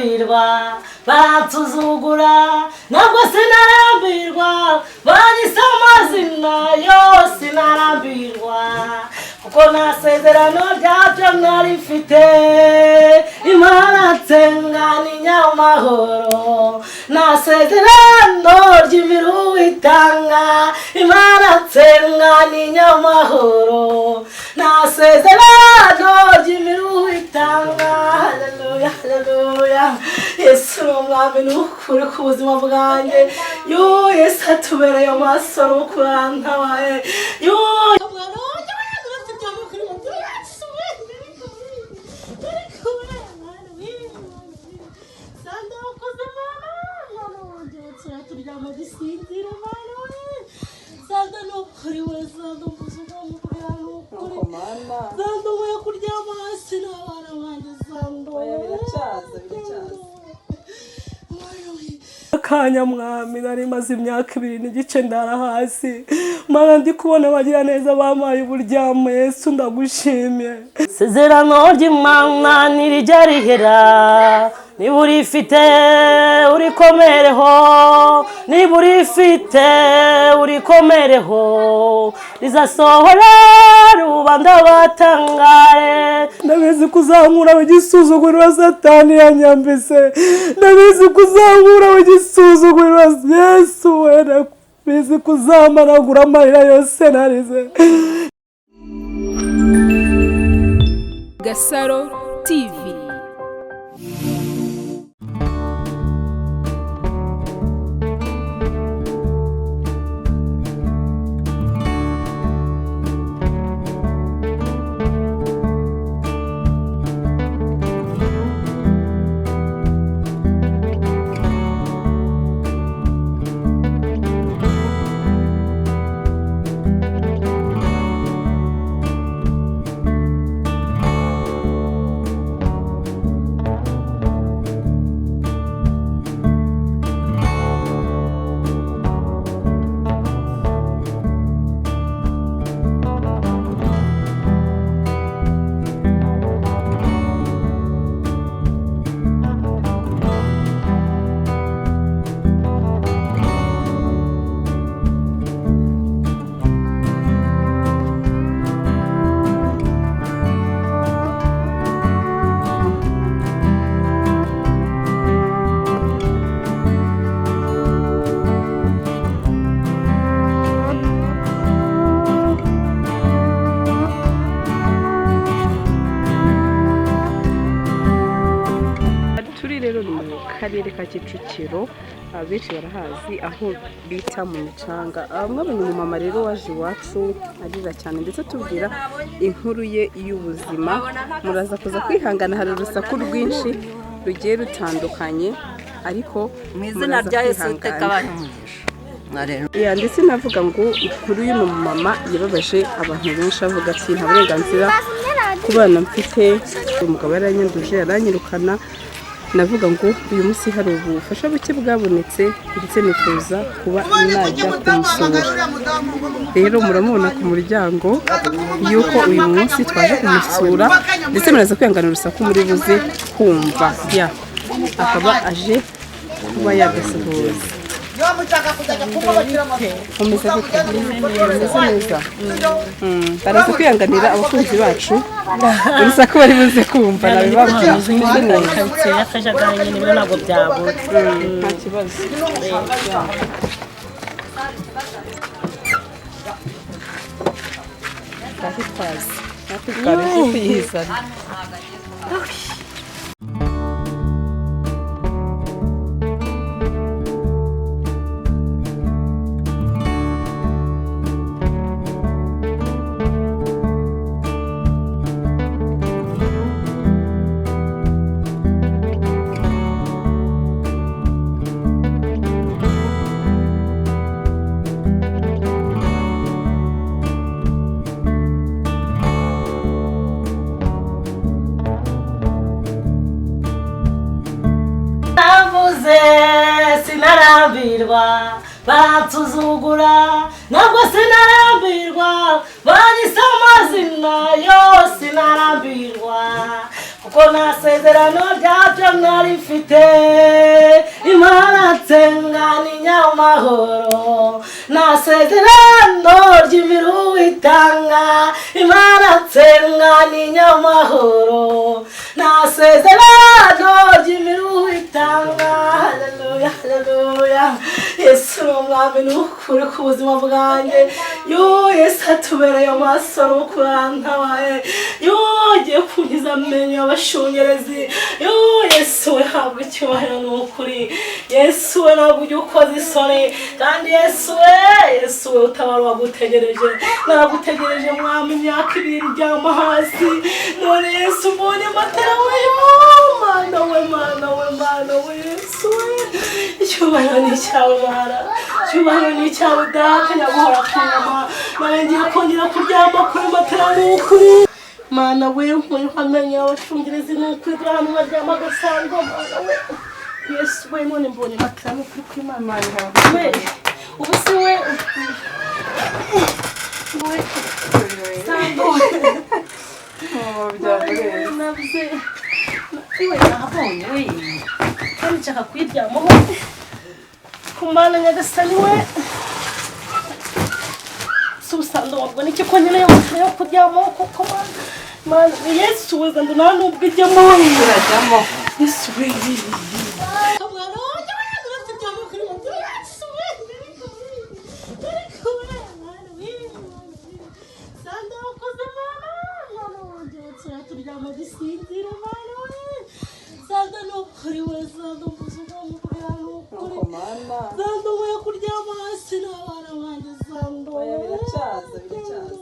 Sinarambirwa baransuzugura, ntabwo sinarambirwa banyise amazina yo, sinarambirwa kuko nta sezerano ryabyo nari mfite. Imana nsenga ni nyamahoro, nta sezerano ry'imiruho itanga. Imana nsenga ni nyamahoro, nta sezerano ry'imiruho itanga. Haleluya, haleluya! Yesu ni umwami, ni ukuri ku buzima bwanjye. Yo, Yesu atubereye amaso, ni ukuri arantabaye. Yo, mwana wanjye, turyame kuri moto yacu. Sanda, wakoze Mana, mwana wanjye, turyama dusinzire, mwana we. Sanda, ni ukuri we. Sanda, mbuze umubwira, ni ukuri. Sanda, uvuye kuryama hasi n'abana banjye, Sanda. Oya, biracyaza, biracyaza. Akanya mwami, nari maze imyaka 2.5 ndara hasi. Mana, ndi kubona abagira neza bampaye uburyamo. Yesu, ndagushimye. Isezerano ry'Imana ntirijya rihera. Niba urifite urikomereho, niba urifite urikomereho, rizasohora rubanda batangare. Ndabizi ko uzankura igisuzuguriro Satani yanyambise. Ndabizi ko uzankura igisuzuguriro. Yesu we, ndabizi ko uzamanagura amarira yose narize. Gasaro TV. Turi rero ni mu karere ka Kicukiro, abenshi barahazi aho bita mu Micanga. Mwabonye umumama rero waje iwacu arira cyane, ndetse tubwira inkuru ye y'ubuzima. Muraza kuza kwihangana, hari urusaku rwinshi rugiye rutandukanye, ariko Mu izina muraza rya Yesu, Uwiteka kwihangana. abahe umugisha. Ya, ndetse navuga ngo inkuru y'uyu mumama yababaje abantu benshi. Avuga ati: "Nta burenganzira ku bana mfite, umugabo yaranyanduje, yaranyirukana." Navuga ngo uyu munsi hari ubufasha buke bwabonetse, ndetse nifuza kuba najya kumusura. Rero muramubona ku muryango yuko uyu munsi twaje kumusura, ndetse muraza kwihangana urusaku muri buze kumva. Ya, akaba aje kuba yagasuhuza. Komeza gute? Umeze neza? Baraza kwihanganira abakunzi bacu urusaku bari buze kumva, nabibabwiye. Umeze neza? Karitsiye y'akajagari nyine, ibyo ntabwo byabura. Nta kibazo. Twahitwaze natwe, twaje kuyizana. Navuze sinarambirwa baransuzugura, ntabwo sinarambirwa banyise amazina yo, sinarambirwa. Kuko nta sezerano ryabyo nari mfite. Imana nsenga ni nyamahoro, nta sezerano ry'imiruho itanga. Imana nsenga ni nyamahoro, nta sezerano ry'imiruho itanga. Haleluya, haleluya! Yesu ni umwami, ni ukuri ku buzima bwanjye. Yo, Yesu atubereye amaso, ni ukuri arantabaye. Yo, agiye kunkiza amenyo y'abashungerezi. Yo, Yesu we, habwa icyubahiro, ni ukuri. Yesu we, ntabwo ujya ukoza isoni. Kandi Yesu we, Yesu we, utabara wagutegereje. Naragutegereje mwami, imyaka 2 ndyama hasi. None Yesu, mbonye amatara we. Yo, Mana we, Mana we, Mana we, Yesu we, icyubahiro ni icyawe Mana, icyubahiro ni icyawe Data nyaguhora ku ngoma. Nawe ngiye kongera kuryama kuri matera, ni ukuri. Mana we, nkuriho amenyo y'abashungerezi, ni ukuri. Dore ahantu baryama agasango. Mana we, Yesu we, none mbonye matera, ni ukuri kw'Imana we. Ubu se we we sando nabuze iwe, nahabonye we, kandi nshaka kuyiryamaho ku Mana nyagasani we. Si ubusando wabwo niki ko nkeneye matera yo kuryamaho koko? Mana, Mana, Yesu we, zando nta nubwo ijyamo. Turajyamo. Yesu we, mwana wanjye we, turyama kuri matera. Yesu we, ariko we, mwana we, sando wakoze Mana, mwana wanjye we, turyama dusinzire. Mana we, sando ni ukuri we, sando mbuze uko ni ukuri. Sando we, kuryama hasi n'abana banjye, sando. Oya, biracyaza, biracyaza.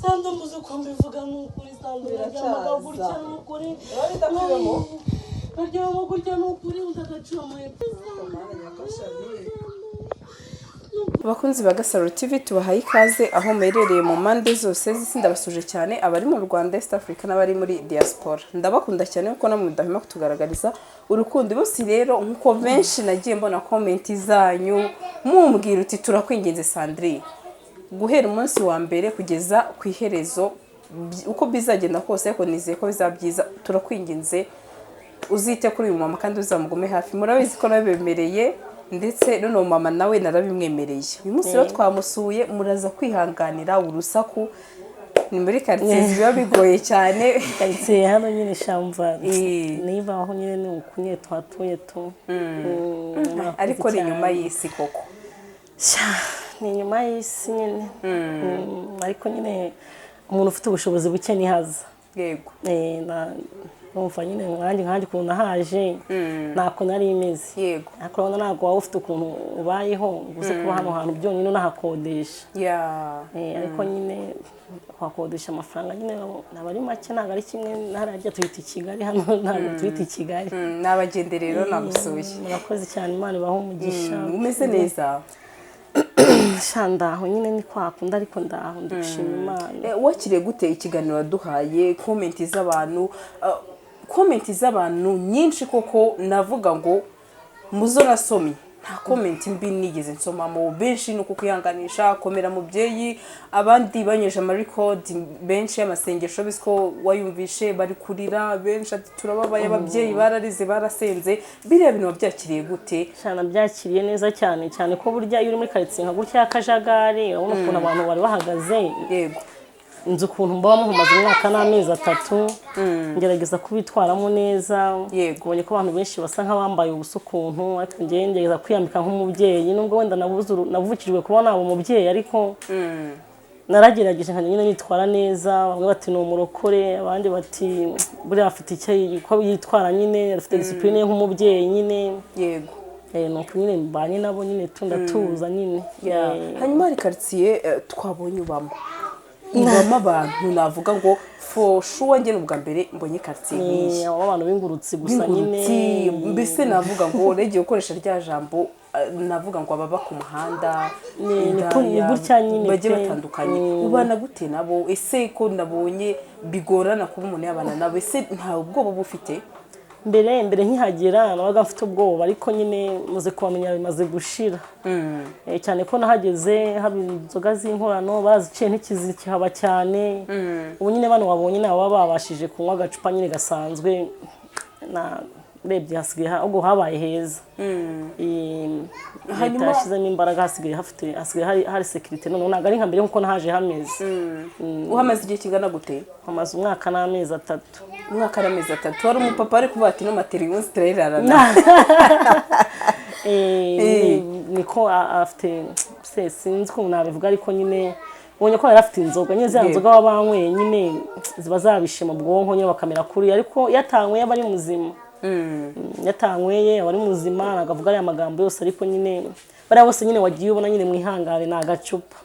Sando mbuze uko mbivuga, ni ukuri. Sando naryamaga Biracyaza. gutya, ni ukuri. Urabona idakuyemo? Naryama gutya, ni ukuri, undi agacura amahepfo. Abakunzi ba Gasaro TV, tubahaye ikaze aho muherereye mu mpande zose z'isi. Ndabasuje cyane abari mu Rwanda, East Africa n'abari muri diaspora. Ndabakunda cyane kuko namwe mudahwema kutugaragariza urukundo. Umunsi rero, nk'uko benshi nagiye mbona comment zanyu mumbwira uti: "Turakwinginze Sandrine, guhera umunsi wa mbere kugeza ku iherezo, uko bizagenda kose, ariko nizeye ko bizaba byiza, turakwinginze uzite kuri uyu mama kandi uzamugume hafi." Murabizi ko nabibemereye, ndetse n'uno mama nawe narabimwemereye. Uyu munsi rero twamusuye, muraza kwihanganira urusaku, ni muri karitsiye biba bigoye cyane. Karitsiye hano nyine shamva niba aho nyine ni uku nyine tuhatuye tu. Murakoze Ariko ni cyane. inyuma y'isi koko. Sha, ni inyuma y'isi nyine. Ariko nyine umuntu ufite ubushobozi buke ntihaza. Numva nyine nkanjye ukuntu nahaje ntako nari imeze. Ariko urabona ntabwo waba ufite ukuntu ubayeho ngo uze kuba hano hantu byonyine unahakodesha. Ariko nyine kuhakodesha amafaranga nyine aba ari make, ntabwo ari kimwe hariya tuhita i Kigali, hano ntabwo tuhita i Kigali. N'abagende rero nagusuye. Murakoze cyane, Imana ibahe umugisha. Umeze neza? Sha, ndaho nyine, ni kwa kundi, ariko ndaho ndi gushima Imana. Wakiriye gute ikiganiro waduhaye, comment z'abantu nyinshi koko? Navuga ngo muzo nasomye nta comment mbi nigeze nsomamo. Benshi ni ukukwihanganisha, komera mubyeyi, abandi banyeje amarecord benshi y'amasengesho, bizi ko wayumvishe, bari kurira benshi, ati turababaye, ababyeyi bararize, barasenze. Biriya bintu wabyakiriye gute? Cyane, byakiriye neza cyane cyane, ko burya iyo uri muri karitsiye nka gutya y'akajagari, urabona ukuntu abantu bari bahagaze. Inzu ukuntu mba muhumaze umwaka n'amezi 3, ngerageza kubitwaramo neza. Ubonye ko abantu benshi basa nk'abambaye ubusa ukuntu, ariko njyewe ngerageza kwiyambika nk'umubyeyi, nubwo wenda navukijwe kuba naba umubyeyi, ariko naragerageje nkajya nyine nitwara neza. Bamwe bati ni umurokore, abandi bati buriya afite icyo ko yitwara nyine, afite discipline nk'umubyeyi nyine. Nuko nyine mbanye nabo nyine ndatuza nyine. Hanyuma hari karitsiye twabonye ubamo, ibamo abantu navuga ngo for sure njye ni ubwa mbere mbonye karitsiye nk'iyi. Abo abantu b'ingurutsi gusa nyine. B'ingurutsi, mbese navuga ngo uregeye gukoresha rya jambo, navuga ngo ababa ku muhanda, Ni indaya, gutya nyine bagiye pe. batandukanye. Ubana gute nabo? Ese ko nabonye bigorana kuba umuntu yabana nabo, ese nta ubwoba uba ufite? Mbere nkihagera nabaga mfite ubwoba, ariko nyine muze kubamenya bimaze gushira. Cyane ko nahageze haba inzoga z'inkorano baraziciye, ntikizikihaba cyane. Ubu nyine bano wabonye nabo baba babashije kunywa agacupa nyine gasanzwe. Na urebye hasigaye ahubwo habaye heza. Leta yashyizemo imbaraga, hasigaye hafite, hasigaye hari sécurité noneho, ntabwo ari nka mbere nkuko nahaje hameze. Uhamaze igihe kingana gute? Hamaze umwaka n'amezi 3. Umwaka n'amezi 3. Wari umupapa ari kuvuga ati: "No materi umunsi turayirarana." Niko afite se, sinzi ukuntu nabivuga, ariko nyine ubonye ko yari afite inzoga nyine, ziriya nzoga baba banyweye nyine ziba zabishe mu bwonko nyine bakamera kuriya, ariko iyo atanyweye aba ari muzima. Iyo atanyweye aba ari muzima, ntabwo avuga ariya magambo yose, ariko nyine bariya bose nyine wagiye ubona nyine mwihangane, ni agacupa.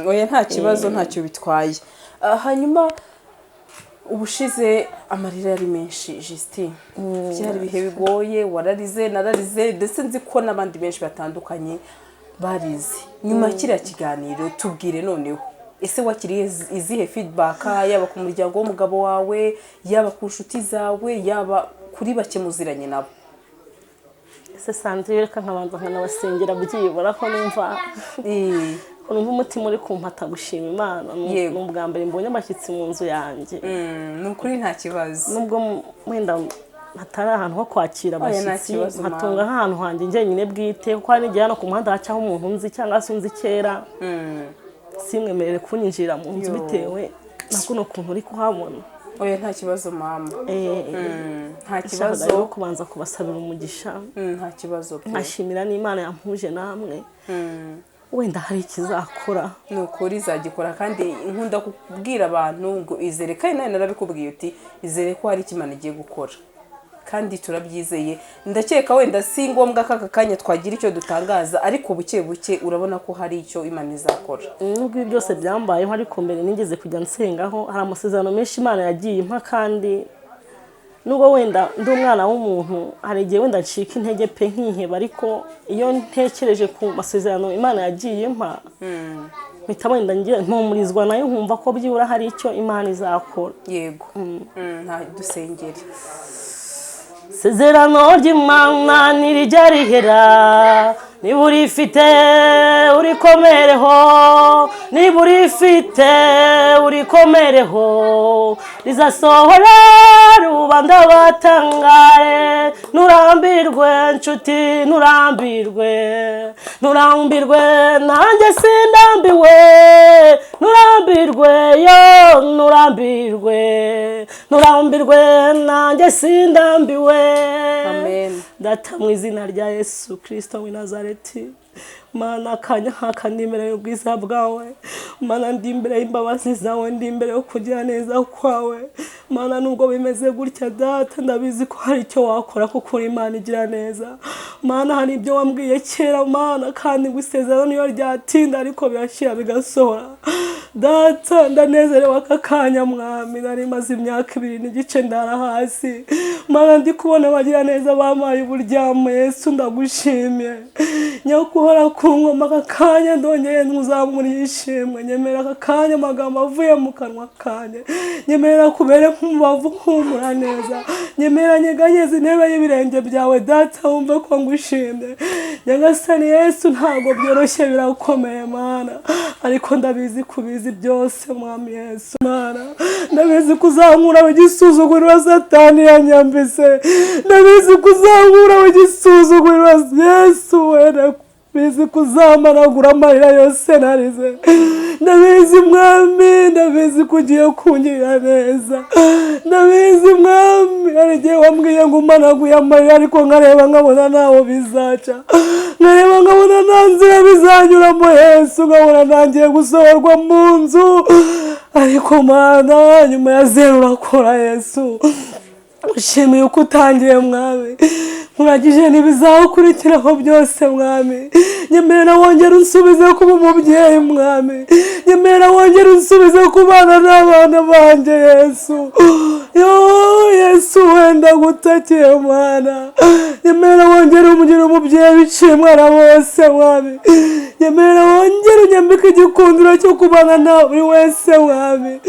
Oya, nta kibazo, ntacyo bitwaye. Hanyuma ubushize amarira yari menshi, Justine, byari ibihe bigoye, wararize, nararize, ndetse nzi ko n'abandi benshi batandukanye barize nyuma ya kiriya kiganiro. Tubwire noneho, ese wakiriye izihe feedback, yaba ku muryango w'umugabo wawe, yaba ku nshuti zawe, yaba kuri bake muziranye nabo? Ese Sandrine, reka nkabanza nkanabasengera byibura, ko numva ko numva umutima uri kumpata gushima Imana. Ni ubwa mbere mbonye abashyitsi mu nzu yanjye. Ni ukuri nta kibazo. Nubwo wenda hatari ahantu ho kwakira Oya, nta abashyitsi, kibazo, mama. nkatunga nk'ahantu hanjye njyenyine bwite, kuko hari n'igihe hano ku muhanda hacaho umuntu nzi cyangwa se unzi kera, simwemerere kunyinjira mu nzu Yo. bitewe na kuno kuntu uri kuhabona. Oya, nta kibazo mama. Nta Nshakaga kibazo. rero kubanza kubasabira umugisha, Nta kibazo pe. nkashimira n'Imana yampuje namwe, wenda hari ikizakora. Ni ukuri izagikora, kandi nkunda kubwira abantu ngo izere, kandi nawe narabikubwiye uti izere ko hari icyo Imana igiye gukora, kandi turabyizeye. Ndakeka wenda si ngombwa ko aka kanya twagira icyo dutangaza, ariko buke buke urabona ko hari icyo Imana izakora. Nubwo ibi byose byambayeho, ariko mbere nigeze kujya nsengaho, hari amasezerano menshi Imana yagiye impa, kandi nubwo wenda ndi umwana w'umuntu, hari igihe wenda ncika intege pe, nkiheba, ariko iyo ntekereje ku masezerano Imana yagiye impa, mpita wenda ngira mpumurizwa nayo, nkumva ko byibura hari icyo Imana izakora. Yego. Nta dusengere. Sezerano ry'Imana ntirijya rihera. Niba urifite urikomereho, niba urifite urikomereho, rizasohora rubanda batangare. Nturambirwe nshuti, nturambirwe, nturambirwe, nanjye sindambiwe. Nturambirwe yo, nturambirwe, nturambirwe, nanjye sindambiwe. Amen. Data, mu izina rya Yesu Kirisito w'i Nazareti, Mana, akanya nk'aka ndi imbere y'ubwiza bwawe. Mana, ndi imbere y'imbabazi zawe, ndi imbere yo kugira neza kwawe. Mana, nubwo bimeze gutya, Data, ndabizi ko hari icyo wakora kuko uri Imana igira neza. Mana, hari ibyo wambwiye kera, Mana, kandi ngo isezerano niyo ryatinda ariko birashyira bigasohora. Data, ndanezerewe aka kanya, Mwami. Nari maze imyaka 2 n'igice ndara hasi. Mana, ndi kubona abagira neza bampaye uburyamo. Yesu, ndagushimye nyakuhora ku ngoma. Aka kanya ndongeye ntuzamura ishimwe. Nyemera aka kanya amagambo avuye mu kanwa kanjye, nyemerera kubere nk'umubavu uhumura neza. Nyemera nyeganyeze intebe y'ibirenge byawe, Data, wumve ko ngushimye. Nyagasani Yesu, ntabwo byoroshye, birakomeye Mana, ariko ndabizi kubizi byose, Mwami Yesu. Mana, ndabizi kuzankura igisuzuguriro Satani yanyambise, ndabizi kuzankura igisuzuguriro. Yesu we, ndabizi kuzamanagura amarira yose narize. Ndabizi Mwami, ndabizi ko ugiye kungirira neza. Ndabizi Mwami, hari igihe wambwiye ngo umanaguye amarira, ariko nkareba nkabona ntaho bizaca, nkareba nkabona nta nzira bizanyuramo. Yesu, nkabona ntangiye gusohorwa mu nzu, ariko Mana, nyuma ya zeru urakora. Yesu, ushimiye uko utangiye, Mwami, nkuragije ntibizawukurikiraho byose. Mwami, nyemerera wongere unsubize kuba umubyeyi. Mwami, nyemerera wongere unsubize kubana n'abana banjye. Yesu. Yo Yesu, wenda gutakiye Mana, nyemera wongere umugire umubyeyi biciye mwana bose. Mwami, nyemera wongere unyambike igikundiro cyo kubana na buri wese. Mwami,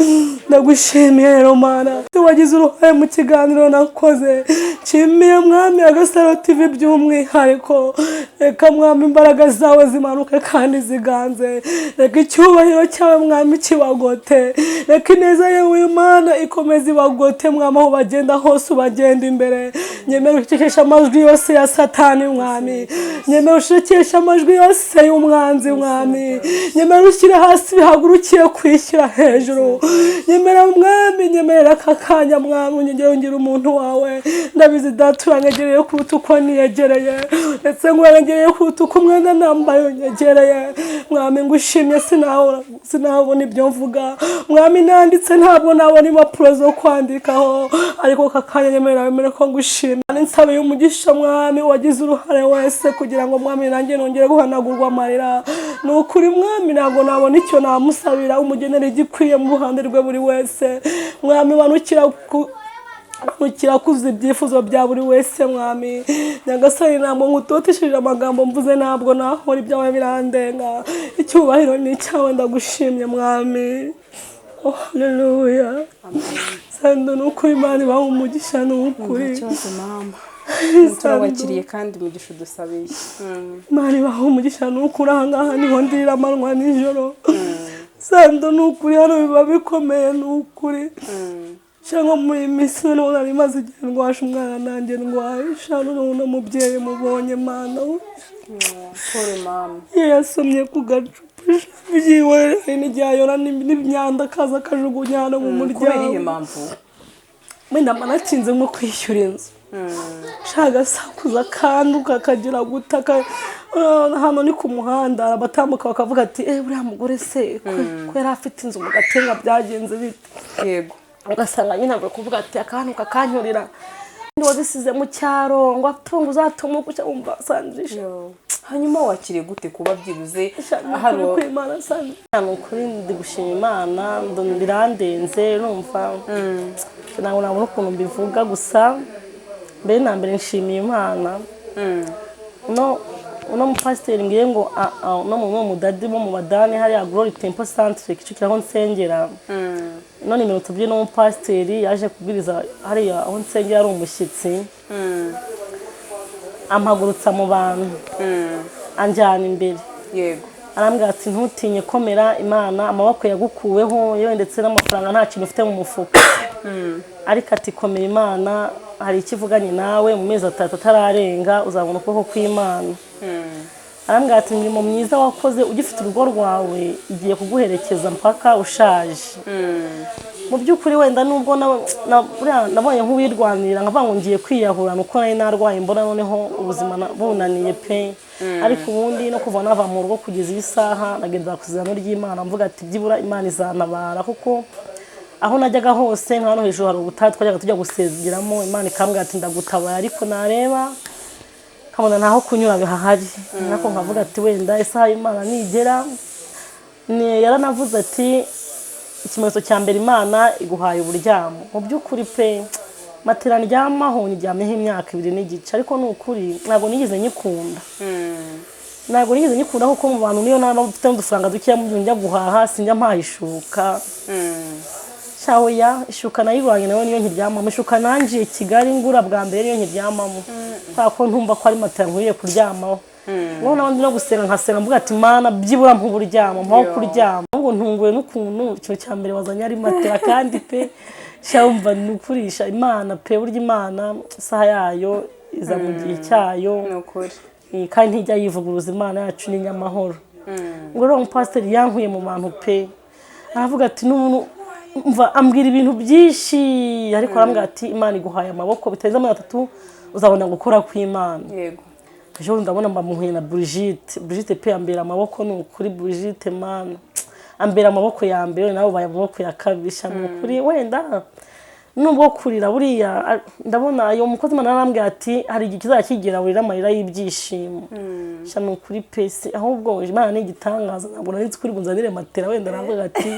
ndagushimiye rero Mana, wagize uruhare mu kiganiro nakoze. Nshimiye Mwami Agasaro TV by'umwihariko. Reka Mwami imbaraga zawe zimanuke kandi ziganze. Reka icyubahiro cyawe Mwami kibagote. Reka ineza yawe Imana ikomeze ibagote. Mwami, aho bagenda hose ubagenda imbere. Nyemera ucecekesha amajwi yose ya Satani. Mwami, nyemera ucecekesha amajwi yose y'umwanzi. Mwami, nyemera ushyire hasi bihagurukiye kwishyira hejuru. Nyemera Mwami, nyemerera aka kanya Mwami unyongere ungire umuntu wawe. Ndabizi Data, uranyegereye kuruta uko niyegereye, ndetse nguranyegereye kuruta uko umwenda nambaye unyegereye. Mwami, ngushimye, sinabona ibyo mvuga. Mwami, nanditse ntabwo nabona impapuro zo kwandikaho, ariko aka kanya nyemerera wemere ko ngushimye. Nsabiye umugisha Mwami wagize uruhare wese kugira ngo Mwami nanjye nongere guhanagurwa amarira. Ni ukuri Mwami, ntabwo nabona icyo namusabira. Umugenera igikwiye mu ruhande rwe buri wese. Mwami, manukira ku kirakuza ibyifuzo bya buri wese. Mwami Nyagasani, ntabwo ngutotesheje amagambo mvuze, ntabwo nahora ibyawe birandenga. Icyubahiro ni icyawe, ndagushimye Mwami. Oh, haleluya! Sando, ni ukuri Imana ibaha umugisha, ni ukuri. Nta kibazo mama, turabakiriye kandi umugisha udusabiye. Imana ibaha umugisha, ni ukuri. Ahangaha niho ndira amanywa nijoro, Sando, ni ukuri. Hano biba bikomeye, ni ukuri. Cyangwa muri iyi minsi noneho nari maze igihe ndwaje umwana, nanjye ndwaye shano. Noneho mubyeyi mubonye Mana. Pole mama. Iyo yasomye ku gacupa byiwe, hari n'igihe ayora n'imyanda akaza akajugunya hano mu Kubera iyihe muryango. mpamvu? Wenda mba nakinze nko kwishyura inzu, shaka agasakuza kanduka akagira gutaka. Hano ni ku muhanda, abatambuka bakavuga ati: "Eh, uriya mugore se ko yari afite inzu mu Gatenga, byagenze bite?" Ugasanga nyine avuga kuvuga ati akantu kakanyurira wazisize mu cyaro ngo atunga uzatuma gucya wumva sandrisha. Hanyuma wakiriye gute kuba byibuze hano? Kwimana ni ukuri, ndi gushima Imana, birandenze. Numva ntabwo nabona ukuntu mbivuga, gusa mbere na mbere nshimiye Imana. Uno mupasiteri ngiye ngo uno mu mudadi bo mu badani hariya Glory Temple Centre Kicukiro aho nsengera. None nimero tubwiye n'umupasiteri yaje kubwiriza hariya aho nsengera ari umushyitsi, ampagurutsa mu bantu, anjyana imbere. Arambwira ati: "Ntutinye, komera, Imana amaboko yagukuweho yewe ndetse n'amafaranga nta kintu ufite mu mufuka, ariko ati komera, Imana hari icyo ivuganye nawe. Mu mezi 3 atararenga uzabona ukuboko kw'Imana." Arambwira ati: "Imirimo myiza wakoze ugifite urugo rwawe igiye kuguherekeza mpaka ushaje." Mu by'ukuri wenda nubwo buriya nabonye nk'uwirwanirira nkavuga ngo ngiye kwiyahura, nuko nari narwaye, mbona noneho ubuzima bunaniye pe. Ariko ubundi no kuva nava mu rugo kugeza iyi saha nagendera ku isezerano ry'Imana, mvuga ati byibura Imana izantabara, kuko aho najyaga hose nka hano hejuru hari ubutayu twajyaga tujya gusengeramo, Imana ikambwira ati ndagutabara, ariko nareba nkabona ntaho kunyura bihahari, ariko nkavuga ati wenda isaha y'Imana nigera. Yaranavuze ati ikimenyetso cya mbere Imana iguhaye uburyamo. Mu by'ukuri pe, matera ndyamaho ndyamyeho imyaka 2 n'igice, ariko ni ukuri ntabwo nigeze nyikunda, ntabwo nigeze nyikunda, kuko mu bantu niyo naba mfite n'udufaranga dukeya mu njya guhaha sinjya mpaha ishuka. Oya, ishuka nayibanye nawe niyo nkiryamamo. Ishuka nanjiye Kigali ngura bwa mbere niyo nkiryamamo, kubera ko ntumva ko ari matera nkwiriye kuryamaho. Noneho n'abandi no gusenga nkasenga mvuga ati: "Mana, byibura mp'uburyamo, mpaho kuryama." Ahubwo ntunguwe n'ukuntu ikintu cya mbere wazanye ari matera, kandi pe sha wumva ni ukurisha Imana pe. Burya Imana isaha yayo iza mu gihe cyayo. Ni ukuri. Kandi ntijya yivuguruza, Imana yacu ni inyamahoro. Ngo rero umupasiteri yankuye mu bantu pe, aravuga ati n'umuntu mva ambwira ibintu byinshi, ariko arambwira ati Imana iguhaye amaboko, bitarenze amezi 3 uzabona gukora kw'Imana. Ejo bundi ndabona mbamuhuye na Brigitte. Brigitte pe ambera amaboko, ni ukuri. Brigitte mana ambera amaboko ya mbere, nawe ubaye amaboko ya kabiri. Sha ni ukuri, wenda nubwo kurira buriya ndabona uyu mukozi Imana arambwira ati hari igihe kizajya kigera burira amarira y'ibyishimo. Sha ni ukuri pe, si ahubwo Imana ni igitangaza. Ntabwo nari nzi kuri bunzanire matera, wenda navuga ati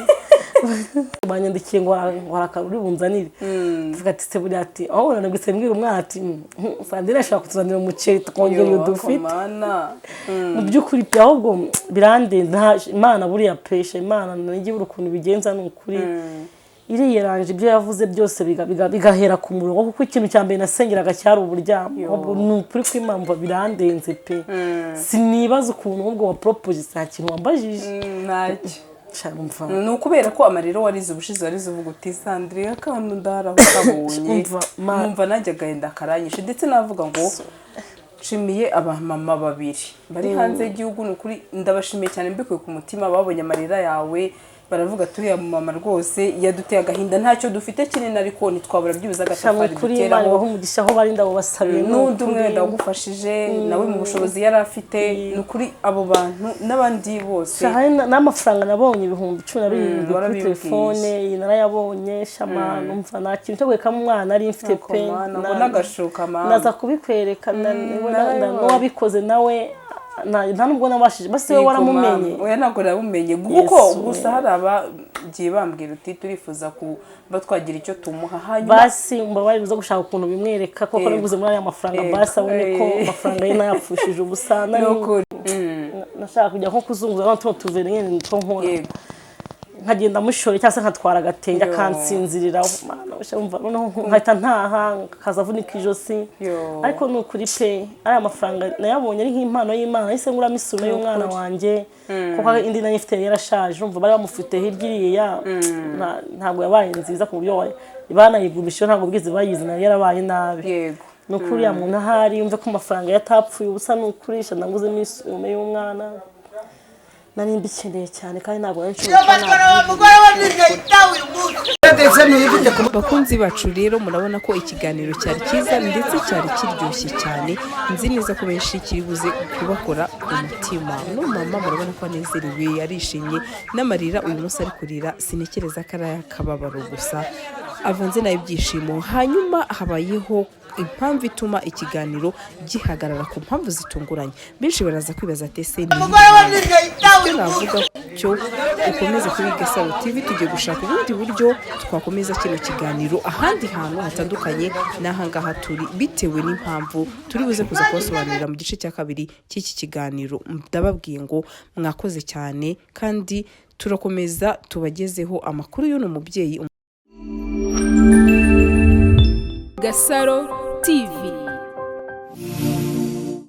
Banyandikiye ngo akantu uri bunzanire. Tuvuga ati: "Se buriya?" Ati: "Aho unanaguse." Mbwira umwana ati: Sandrine ashobora kutuzanira umuceri tukongera iyo dufite." Mana. Mu by'ukuri pe, ahubwo birandenze. Imana buriya pesha, Imana nijya ibura ukuntu ibigenza. Ni ukuri iriyeranje, ibyo yavuze byose bigahera ku murongo, kuko ikintu cya mbere nasengeraga cyari uburyamo. Ahubwo ni ukuri kw'impamvu birandenze pe, sinibaza ukuntu ahubwo wa propose, nta kintu wambajije. Ntacyo. Sha, umva. Ni ukubera ko amarira warize ubushize, warize uvuga uti: "Sandrine, akantu ndaraho kabonye." Umva, Numva nanjye agahinda karanyishe. Ndetse navuga ngo nshimiye abamama babiri bari hanze y'igihugu. Ni ukuri ndabashimiye cyane mbikuye ku mutima. Babonye amarira yawe baravuga: "Turiya mama rwose yaduteye agahinda, ntacyo dufite kinini ariko ntitwabura byibuze Sha, agatafari ni ukuri Imana duteraho." ibahe umugisha aho bari, ndabubasabiye, ni N'undi umwe ukuri. wenda wagufashije nawe mu bushobozi yari afite. Ni ukuri abo bantu n'abandi bose. Sha, hari n'amafaranga nabonye, 17,000 kuri Warabibwiye. telefone, iyi narayabonye. Shama, numva nta kintu cyo guhekamo umwana nari mfite pe. Mana, ngo n'agashuka mama. Naza kubikwereka Narabibonye. n'uwabikoze nawe nta nubwo nabashije basi we Yego, waramumenye. Mama. Oya, ntabwo namumenye kuko Yesu, gusa hari abagiye bambwira uti: "Turifuza kuba twagira icyo tumuha." Hanyuma Basi mbabarire, uza gushaka ukuntu bimwereka koko naguze muri aya mafaranga, basi abone ko amafaranga ye nayapfushije ubusa. Ni ukuri. Nashaka kujya nko kuzunguza no tuno tuvere nyine two nkora, nkagenda mushore cyangwa se nkatwara agatenge akansinzirira. Mana, umva, noneho nkahita ntaha akaza avunika ijosi. Yo. Ariko ni ukuri pe, ariya mafaranga nayabonye ari nk'impano y'Imana. Nahise nguramo isume y'umwana wanjye kuko indi nayo ifite yarashaje. Urumva bari bamufite hirya iriya, ntabwo yabaye nziza ku buryo banayigumisha, ntabwo bwize bayizi, nayo yarabaye nabi. Ni ukuri uriya muntu ahari yumve ko amafaranga yatapfuye ubusa. Ni ukuri naguzemo isume y'umwana, nari mbikeneye cyane kandi ntabwo nari nshoboye kuba. Bakunzi bacu rero, murabona ko ikiganiro cyari cyiza ndetse cyari kiryoshye cyane. Nzi neza ko benshi kiri buze kubakora ku mutima. No mama murabona ko anezerewe, arishimye, n'amarira uyu munsi ari kurira sintekereza ko ari ay'akababaro gusa, avanze n'ay'ibyishimo. Hanyuma habayeho impamvu ituma ikiganiro gihagarara ku mpamvu zitunguranye. Benshi baraza kwibaza ati: "Ese ni icyo?" Navuga cyo ukomeze kuri Gasaro TV, tugiye gushaka ubundi buryo twakomeza kino kiganiro ahandi hantu hatandukanye n'ahangaha turi, bitewe n'impamvu turi buze kuza kubasobanurira mu gice cya kabiri cy'iki kiganiro. Ndababwiye ngo mwakoze cyane kandi turakomeza tubagezeho amakuru y'uno mubyeyi. Gasaro TV.